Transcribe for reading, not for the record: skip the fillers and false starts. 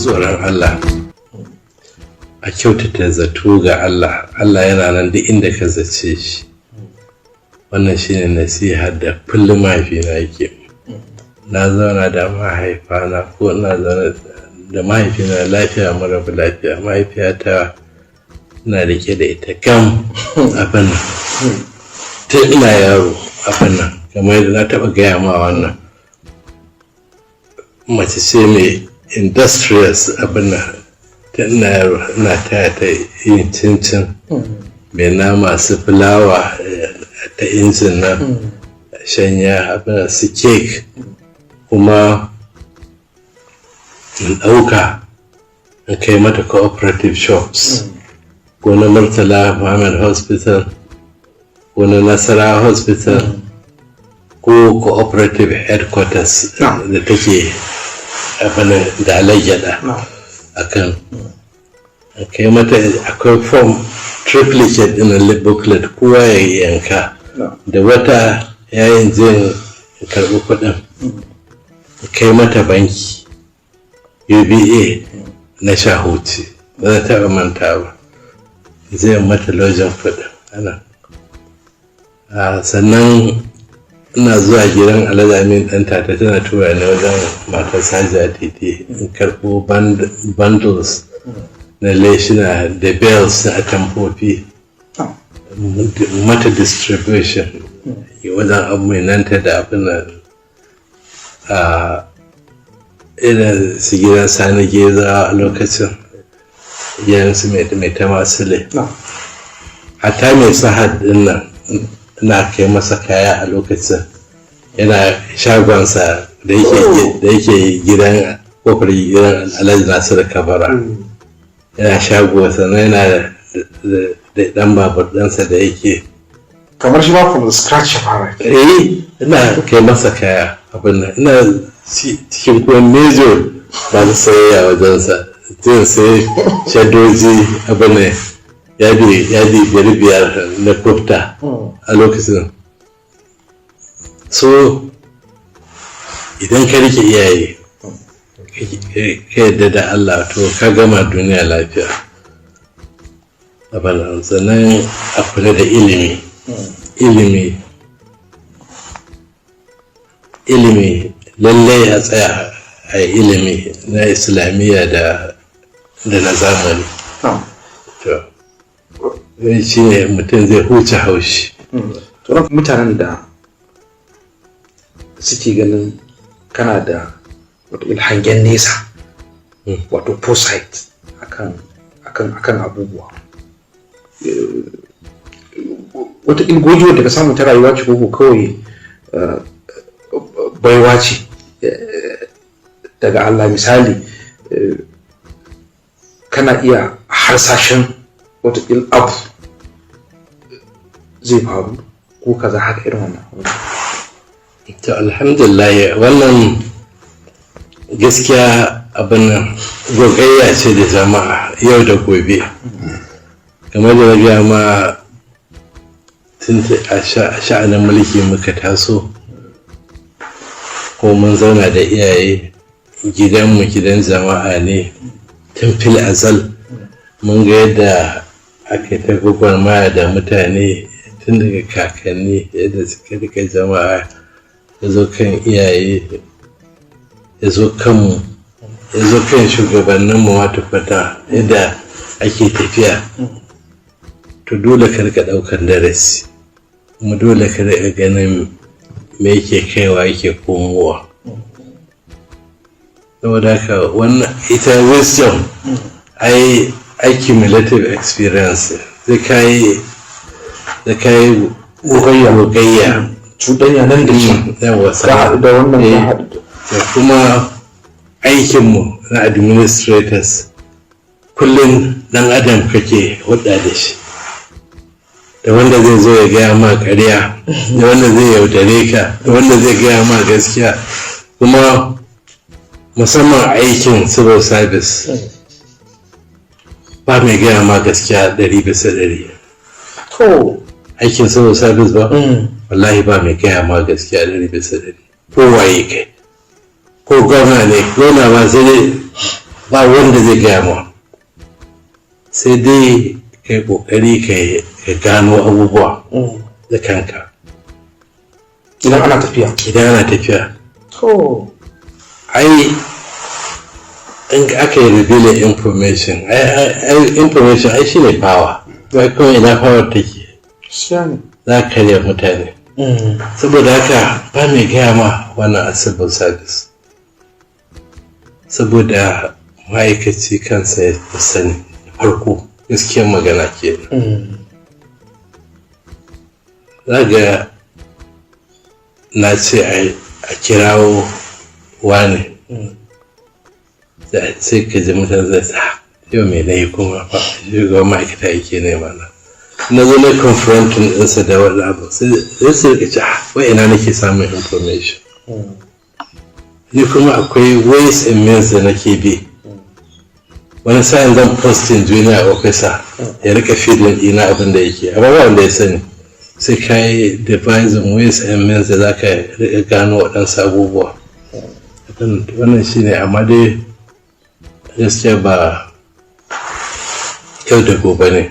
tsoron Allah, a kyautata zato ga Allah. Allah yana nan duk inda ka zace shi. Wannan shine nasiha da kullum mahaifina yake. Na zauna da mahaifana, ko ina zaune da mahaifina lafiya, mu rabu lafiya. Mahaifiyata ina rike da ita gam abin nan tun ina yaro abin nan. Kamar yadda na taɓa gaya ma, wannan mace ce mai industrious abin nan. Tun ina yaro ina taya ta yin cincin mai nama, su fulawa ta injin nan, shanya abin, su cake, kuma in ɗauka in kai mata cooperative shops, ko na Murtala Muhammad Hospital, ko na Nasara Hospital, ko cooperative headquarters da take abin da Alayyada a kan kai mata. Akwai form triplicate ɗin booklet, kowa ya yanka da wata yayin jin karɓi kuɗin, kai mata banki UBA na Shahuci. Ba zan taɓa manta ba, zai mata lodging kuɗin ana. Sannan ina zuwa gidan Alhaji Amin ɗan tata, tana tura ni wajen matar Sajiya Titi in karɓo bundles na leshina da bales na atamfofi, mata distribution wajen aminanta da abin nan, a irin su gidan Sani Geza a lokacin, gidan su mai tamasile, hatta mai sahad din nan ina kai masa kaya a lokacin yana shagonsa da yake gidan kofar gidan Alhaji Nasiru Kabara. Yana shago, sannan yana da dan babur ɗinsa da yake Kamar shi ba from the scratch ya fara. Eh, ina kai masa kaya abin nan. Ina cikin kuma major masu sayayya wajensa, jin sai shadoji abin nan, yadi yadi biyar biyar na kufta a lokacin. So idan ka rike iyaye, ka yadda da Allah, to ka gama duniya lafiya abin nan. Sannan a kula da ilimi, ilimi, ilimi. Lallai a tsaya a yi ilimi na Islamiyya da na zamani. To shi ne mutum zai huce haushi. To, mutanen da suke ganin kana da wata hangen nesa, wato foresight akan abubuwa, wata gogewar da ka samu ta rayuwa ce, ko kawai baiwa ce daga Allah? Misali, kana iya harsashen wata abu zai faru ko kaza haka, irin wannan? To, alhamdulillah, wannan gaskiya abin nan gogayya ce da jama'a yau da gobe. Kamar da na gaya ma, tun a sha'anin mulki muka taso, ko mun zauna da iyaye, gidanmu gidan jama'a ne tun fil azal. Mun ga yadda aka ta gwagwarmaya da mutane tun daga kakanni, yadda suka rika jama'a, ya zo kan iyaye, ya zo kanmu, ya zo kan shugabanninmu ma tabbata yadda ake tafiya. To dole ka rika ɗaukar darasi, kuma dole ka rika ganin me yake kaiwa yake komowa. Saboda haka wannan ita wisdom ai accumulative experience, zai kai Gogayya. Gogayya. Cuɗanya nan da can. Yawa. Ka haɗu da wannan, ka haɗu da Da kuma aikinmu na administrators, kullum dan adam kake hudda da shi, da wanda zai zo ya gaya ma ƙarya, da wanda zai yaudare ka, da wanda zai gaya ma gaskiya. Kuma musamman aikin civil service, ba mai gaya ma gaskiya 100%. Aikin civil service ba, wallahi ba mai gaya ma gaskiya 100%, ko waye kai, ko gwamna ne. Gwamna ba sai dai Ba wanda zai gaya ma, sai dai kai kokari ka gano abubuwa da kanka. Idan ana tafiya. Idan ana tafiya. Ai in aka yi revealing information, ai information ai shine power. Ai kuma ina power take? Gaskiya ne. Za ka karya mutane. Saboda haka ba mai gaya ma wannan a civil service, saboda ma'aikaci kansa ya sani da farko. Gaskiyar magana ke za ga na ce a kirawo wane, sai ka ji mutane zai sa, "Yau mai na yi kuma fa? Shugaban ma'aikata yake nema na." Na zo na confronting ɗinsa da wani abu, sai su rika ce, "Ah, wai ina nake samun information?" Ni kuma akwai ways and means da nake bi. Wani sa'in zan posting junior officer ya rika feeding ɗina abin da yake, amma ba wanda ya sani. Sai ka yi devising ways and means da za ka rika gano waɗansu abubuwa. Wannan shine, amma dai gaskiya ba yau da gobe ne.